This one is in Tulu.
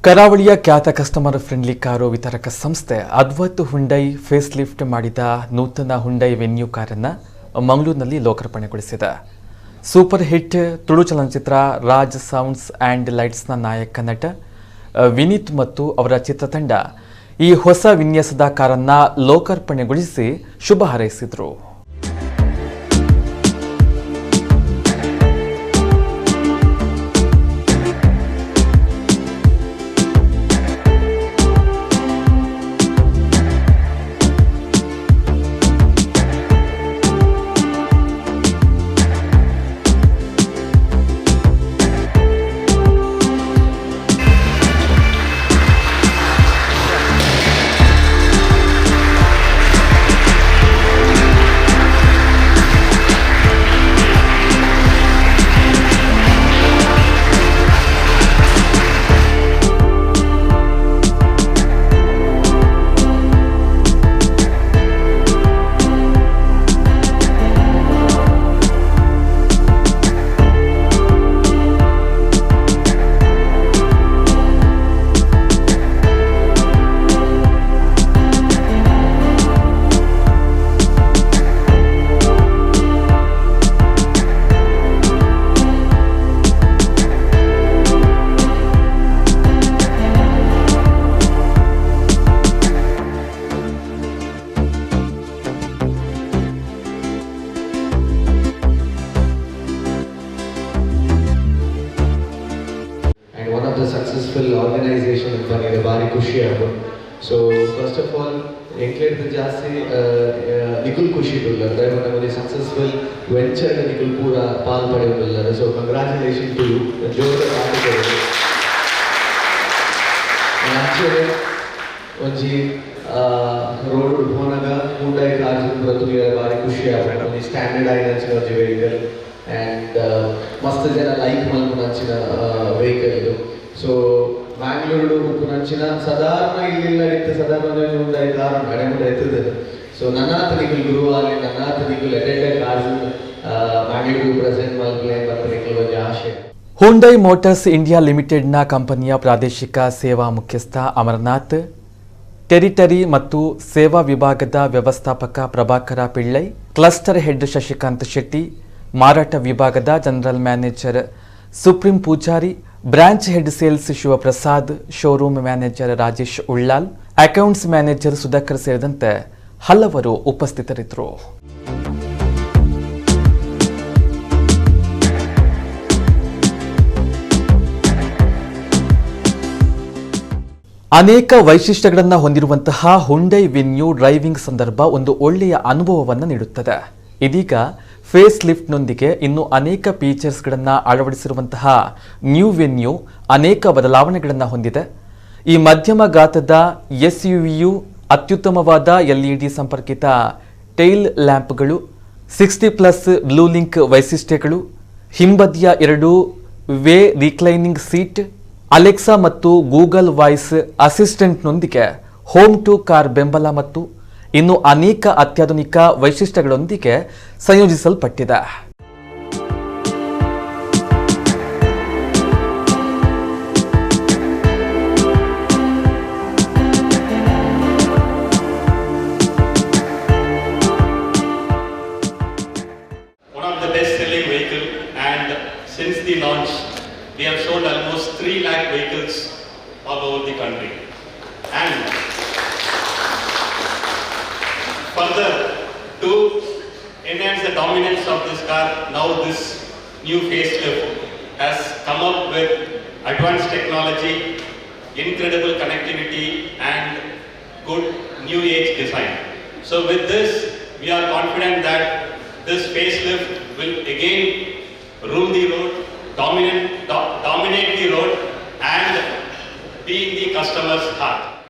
ಕರಾವಳಿಯ ಖ್ಯಾತ customer friendly car ವಿತರಕ ಸಂಸ್ಥೆ ಅದ್ವೈತ್ Hyundai face lift ಮಾಡಿದ ನೂತನ ಹುಂಡೈ ವೆನ್ಯೂ ಕಾರನ್ನು ಮಂಗಳೂರಿನಲ್ಲಿ ಲೋಕಾರ್ಪಣೆಗೊಳಿಸಿದೆ. ಸೂಪರ್ ಹಿಟ್ ತುಳು ಚಲನಚಿತ್ರ ರಾಜ್ ಸೌಂಡ್ಸ್ ಆ್ಯಂಡ್ ಲೈಟ್ಸ್ನ ನಾಯಕ ನಟ ವಿನೀತ್ ಮತ್ತು ಅವರ ಚಿತ್ರತಂಡ ಈ ಹೊಸ ವಿನ್ಯಾಸದ ಕಾರನ್ನು ಲೋಕಾರ್ಪಣೆಗೊಳಿಸಿ ಶುಭ ಹಾರೈಸಿದರು. And one of the successful organization ಪನ್ನಿರೆ ಭಾರಿ ಖುಷಿ ಆಪುಂಡು. So first of all ಎಂಕ್ಲೆಡ್ದ್ ಜಾಸ್ತಿ ನಿಕುಲ್ ಖುಷಿ ಉಲ್ಲರ್. ದಾಯೆ ಪಂಡ ಒಂಜಿ ಸಕ್ಸಸ್ಫುಲ್ ವೆಂಚರ್ ನಿಕುಲ್ ಪೂರ ಪಾಲ್ ಪಡೆಯೊಂದುಲ್ಲರ್. So congratulation to you. ಜೋರ ಪಾಲ್. ಅಂಚನೆ ಒಂಜಿ ರೋಡ್ ಪೋನಗ ಹುಂಡೈ ಕಾರ್ಸ್ ಪೂರ ತೂಯರೆ ಭಾರಿ ಖುಷಿ ಆಪುಂಡು. ಒಂಜಿ ಸ್ಟ್ಯಾಂಡರ್ಡ್ ಆಯಿನಂಚಿನ ಒಂಜಿ ವೆಹಿಕಲ್ ಆ್ಯಂಡ್ ಮಸ್ತ್ ಜನ ಲೈಕ್ ಮಲ್ಪುನಂಚಿನ ವೆಹಿಕಲ್ ಇದು. ಸೊ ಬ್ಯಾಂಗ್ಳೂರು ಉಪ್ಪುನಂಚಿನ ಸಾಧಾರಣ ಇಲ್ಲಿಲ್ಲ ಇತ್ತು, ಸಾಧಾರಣ ಒಂಜಿ ಹುಂಡೈ ಕಾರ್ ಅಡೆ ಮುಟ ಎತ್ತುದು. ಸೊ ನನಾತ್ ನಿಕುಲ್ ಗುರುವಾಲೆ, ನನಾತ್ ನಿಕುಲ್ ಎಡ್ಡೆ ಕಾರ್ಸ್ ಬ್ಯಾಂಗ್ಳೂರು ಪ್ರೆಸೆಂಟ್ ಮಲ್ಪಲೆ ಪನ್ಪಿನ ನಿಕುಲ್ ಒಂಜಿ ಆಶೆ. Hyundai motors India ಲಿಮಿಟೆಡ್ನ ಕಂಪನಿಯ ಪ್ರಾದೇಶಿಕ ಸೇವಾ ಮುಖ್ಯಸ್ಥ ಅಮರನಾಥ್, ಟೆರಿಟರಿ ಮತ್ತು ಸೇವಾ ವಿಭಾಗದ ವ್ಯವಸ್ಥಾಪಕ ಪ್ರಭಾಕರ ಪಿಳ್ಳೈ, ಕ್ಲಸ್ಟರ್ ಹೆಡ್ ಶಶಿಕಾಂತ್ ಶೆಟ್ಟಿ, ಮಾರಾಟ ವಿಭಾಗದ general manager supreme Poojary, branch head sales Shivaprasad, showroom manager Rajesh Ullal, accounts manager Sudhakar ಸೇರಿದಂತೆ ಹಲವರು ಉಪಸ್ಥಿತರಿದ್ದರು. ಅನೇಕ ವೈಶಿಷ್ಟ್ಯಗಳನ್ನು ಹೊಂದಿರುವಂತಹ Hyundai venue driving ಸಂದರ್ಭ ಒಂದು ಒಳ್ಳೆಯ ಅನುಭವವನ್ನು ನೀಡುತ್ತದೆ. ಇದೀಗ ಫೇಸ್ ಲಿಫ್ಟ್ನೊಂದಿಗೆ ಇನ್ನು ಅನೇಕ ಫೀಚರ್ಸ್ಗಳನ್ನು ಅಳವಡಿಸಿರುವಂತಹ ನ್ಯೂ ವೆನ್ಯೂ ಅನೇಕ ಬದಲಾವಣೆಗಳನ್ನು ಹೊಂದಿದೆ. ಈ ಮಧ್ಯಮ ಗಾತ್ರದ ಎಸ್ಯುವಿಯು ಅತ್ಯುತ್ತಮವಾದ ಎಲ್ಇಡಿ ಸಂಪರ್ಕಿತ ಟೈಲ್ ಲ್ಯಾಂಪ್ಗಳು, 60+ ಬ್ಲೂ ಲಿಂಕ್ ವೈಶಿಷ್ಟ್ಯಗಳು, ಹಿಂಬದಿಯ ಎರಡು way reclining seat, Alexa ಮತ್ತು ಗೂಗಲ್ ವಾಯ್ಸ್ ಅಸಿಸ್ಟೆಂಟ್ನೊಂದಿಗೆ home to car ಬೆಂಬಲ ಮತ್ತು ಇನ್ನು ಅನೇಕ ಅತ್ಯಾಧುನಿಕ ವೈಶಿಷ್ಟ್ಯಗಳೊಂದಿಗೆ ಸಂಯೋಜಿಸಲ್ಪಟ್ಟಿದೆ. One of the best selling vehicle, and since the launch we have sold almost 3 lakh vehicles all over the country. And further to enhance the dominance of this car, now this new facelift has come up with advanced technology, incredible connectivity and good new age design. So with this, we are confident that this facelift will again rule the road, dominate the road and be in the customer's heart.